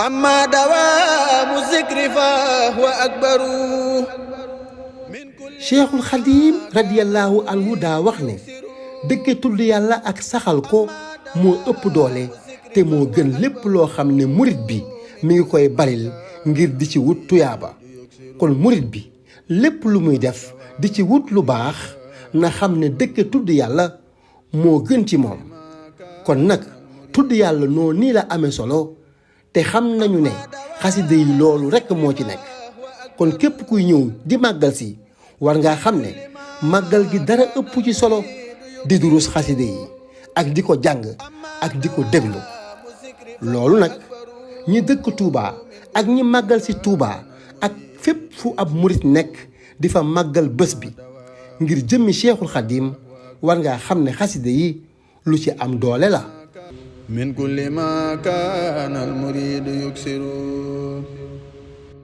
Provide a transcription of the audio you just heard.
أما دوام الذكر فهو أكبر. Cheikhul Xadim radiyallahu anhu daa wax ne dëkke tudd yàlla ak saxal ko moo ëpp doole te moo gën lépp loo xam ne murit bi mi ngi koy baril ngir di ci wut tuyaaba. kon murit bi lépp lu muy def di ci wut lu baax na xam ne dëkke tudd yàlla moo gën ci moom. kon nag tudd yàlla noo nii la amee solo te xam nañu ne xasida yi loolu rekk moo ci nekk. kon képp kuy ñëw di màggal si war ngaa xam ne màggal gi dara ëpp ci solo di durus xasida yi ak di ko jàng ak di ko déglu. loolu nag ñi dëkk Touba ak ñi màggal si Touba ak fépp fu ab murit nekk di fa màggal bés bi ngir jëmmi Cheikhul Khadim war ngaa xam ne xasida yi lu ci am doole la. min kulli ma kaana al muridu yuksiru